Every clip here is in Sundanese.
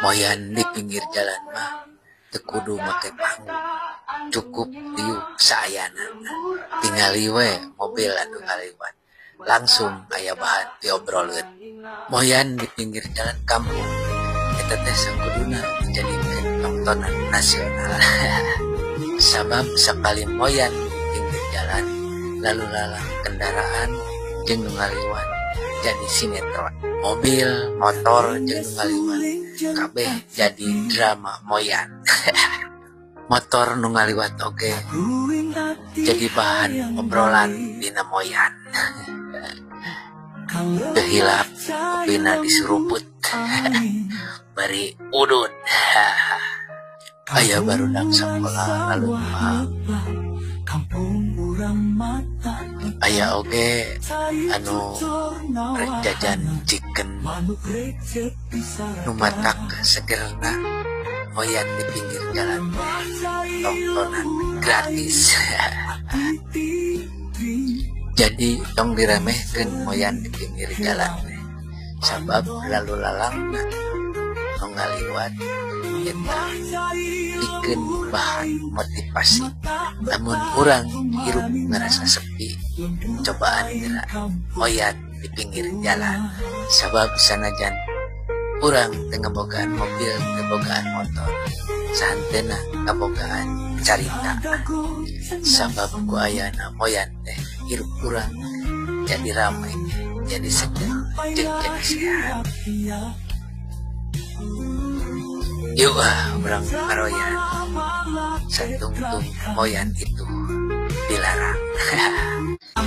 Moyan di pinggir jalan mah teu kudu make panggung, cukup diuk saayana. Tingali we mobil anu ngaliwat, langsung aya bahan diobroleun. Moyan di pinggir jalan kampung eta teh sakuduna dijadikeun tontonan nasional. Sabab sakali moyan di pinggir jalan, lalu lalang kendaraan jeung nu ngaliwat jadi sinetron. Mobil, motor jeung nu ngaliwat kabeh jadi drama moyan. Motor nu ngaliwat oge jadi bahan obrolan dina moyan. Teu hilap kopina disuruput bari udud. Aya barudak sakola lalu mah. Aya oge anu rek jajan chicken nu matak segerna moyan di pinggir jalan tontonan gratis. Jadi tong diremehkeun moyan di pinggir jalan sabab lalu lalangna nu ngaliwat eta pikeun bahan motivasi. Lamun urang hirup ngerasa sepi, cobaan geura moyan di pinggir jalan. Sabab sanajan urang teu ngabogaan mobil, teu ngabogaan motor, sahanteuna ngabogaan carita. Sabab ku ayana moyan teh hirup urang jadi rame, jadi seger, jeung jadi sehat. Yuk ah urang ngaroyan, satungtung moyan itu dilarang.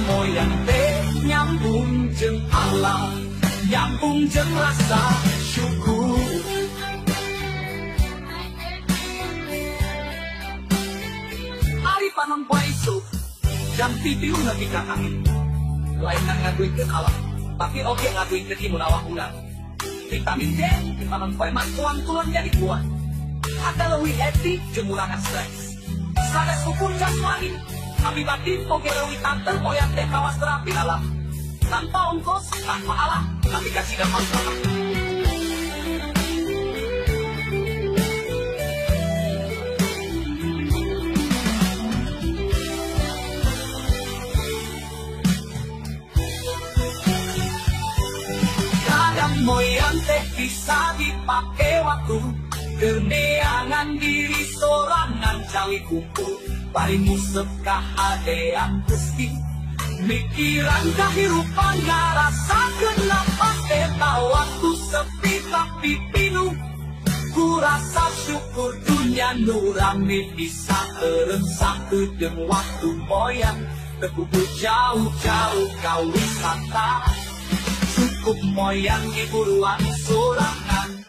Moyan teh nyambung jeung alam, nyambung jeung rasa syukur. Ari panon poe isuk, jam 7 nepi ka angin. Lain ngaduikeun alam, tapi oge ngaduikeun imun awak urang. Vitamin D di panon poe mah tulang-tulang jadi kuat. Ada leuwih happy jeung ngurangan stres. Sanes ukur jasmani, tapi batin oge leuwih tanteng moyan teh kawas terapi alam. Tanpa ongkos, tanpa alat, tapi kasih dan manfaat. Kadang moyan teh bisa dipake waktu keneangan diri sorangan cali kumpul bari ngusep kahadean Gusti. Mikiran kahirupan ngarasa kenapa eta waktu sepi tapi pinuh. Ku rasa syukur dunia nu rame bisa eureun sakedeung waktu moyan. Teu kudu jauh-jauh ka wisata, cukup moyan hiburan sorangan.